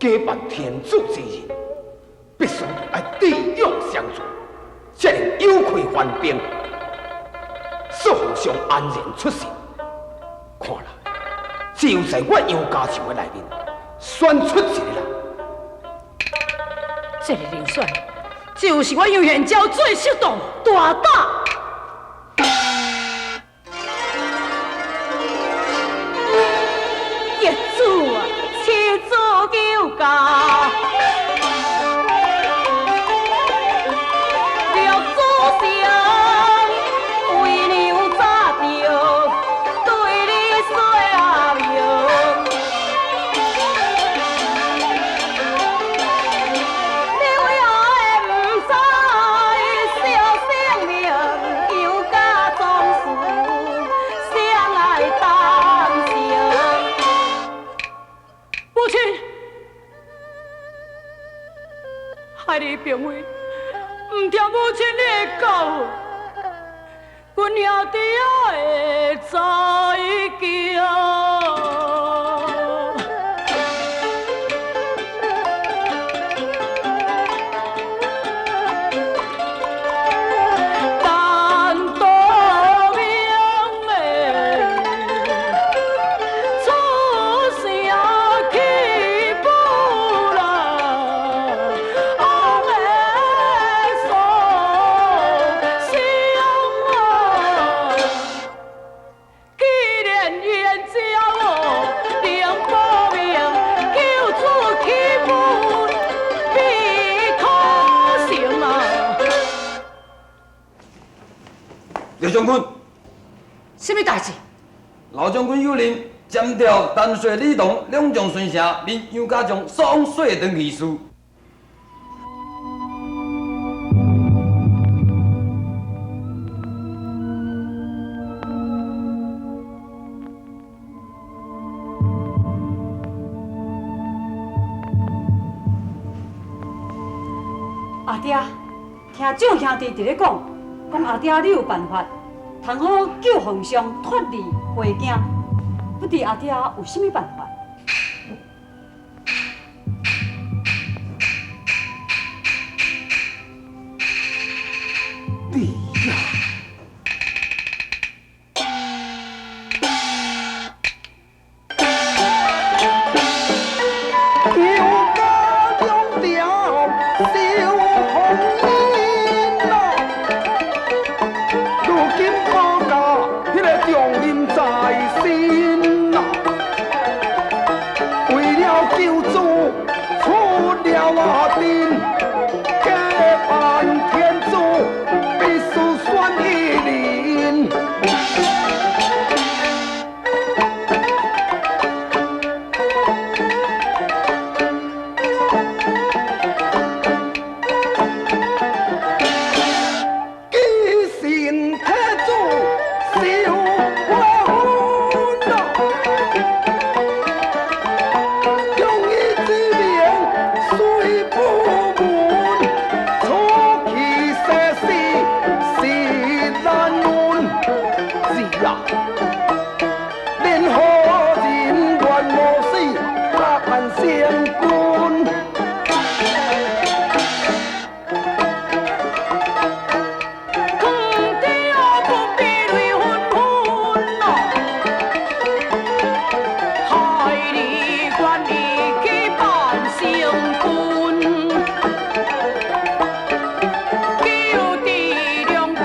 假扮天子之人，必須愛智勇雙全，才能誘開反兵，使皇上安然出世。看來，只有在我楊家將的內面選出一個人。這个人選就是我楊玄昭最適當、大膽。業主啊，妻子求教。六祖上為娘早著對你說明。你為何會毋知惜性命，楊家壯士誰愛擔承？母親，孩兒並非毋聽母親的教訓，阮兄弟仔會知驚。但多明的出城去不啦，往的所想啊，既然燕昭能保命，救主起不必可成啊！刘將軍，什麼代誌？老將軍有令，暫調陳帥、李唐兩將巡城，領楊家將所往說等儀事。阿爹，聽眾兄弟佇咧講，講阿爹你有辦法，通好救皇上脫離危驚，不知阿爹有啥物辦法？你呀，楊家兩條小紅纶啊，如今國家彼个重任在身啊，為了救主出了陣，假扮天子必須選一人。寄信天子受回分啊，忠義之名雖不聞，出去世事實難論。是啊，任何人願無死，假扮聖君。空中不必淚紛紛咯，孩兒願意去扮聖君，救弟兩家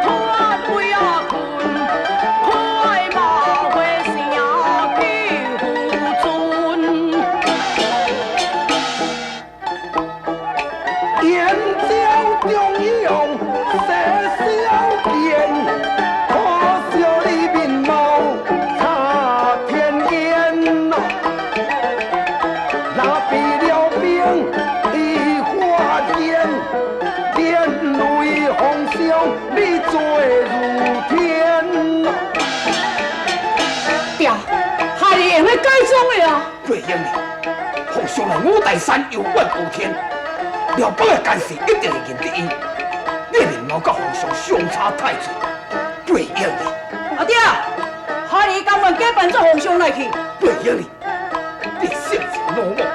脫危啊困，快馬回城去赴尊。燕昭中勇世小見，可惜你面貌差天遠咯。若避了兵已發現，連累皇上你罪如天咯。爹，孩兒會用得改裝的啊！對英兒，皇上來五台山遊玩五天，遼北的奸細一定會認得伊。你的面貌佮皇上相差太濟，對英兒，阿爹，孩兒甘願假扮做皇上來去。對英兒，你性情魯莽，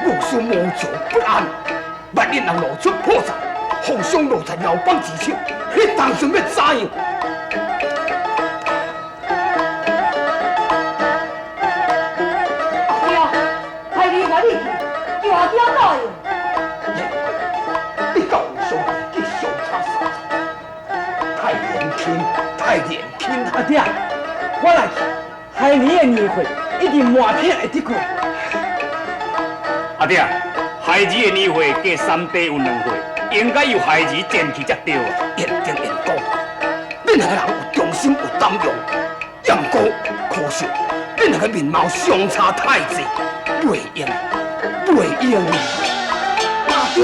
无事无做不安，万一人露出破绽，皇上落在刘邦之手，彼当阵欲怎样？阿爹，孩儿愿意去，求阿爹答应。你甲皇上年纪相差30，太年轻，太年轻。阿爹，我来去，孩儿的年岁一定满片会得过。阿爹，孩儿的年岁加三弟有2岁，应该由孩儿前去才对啊。言定言讲，恁两个人有忠心有胆量，也毋过可惜，恁两个面貌相差太济，袂用，袂用。阿爹。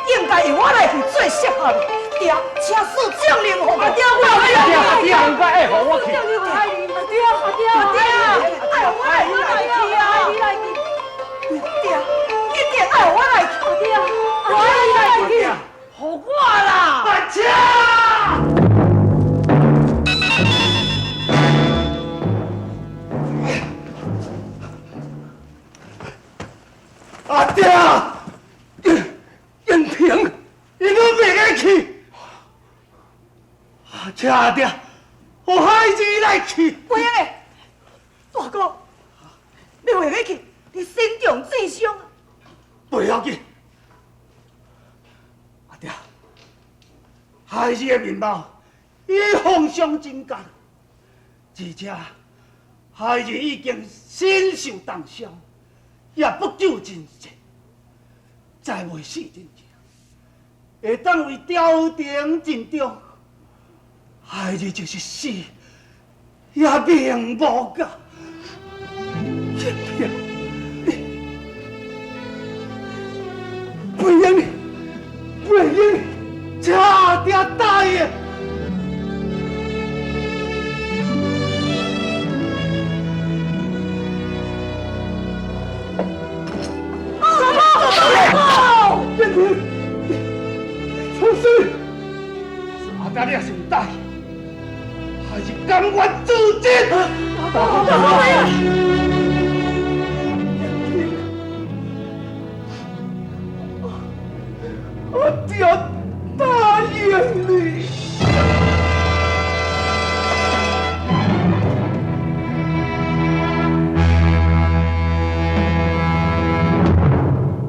应该由我来去最适合。爹，请赐将令予我。阿爹，阿爹，应该爱予我去。阿爹，阿爹，阿爹，爱予我来去啊！爹，一定爱予我来去。阿爹，我爱来去，予我啦！阿姐。阿爹。燕婷，伊拢袂爱去。阿姐阿爹，予孩儿来去。袂用的，大哥，你袂用去，你身中重伤。袂要紧。阿爹，孩儿的面貌与皇上真仝，而且孩儿已经身受重伤，也不久人世。再袂死人情，会当为朝廷尽忠，孩儿就是死也命无价。燕婷，你袂用你，袂用你，请阿爹答应。燕婷，出事！阿爹，你也是毋答应，还是甘愿自尽？大哥，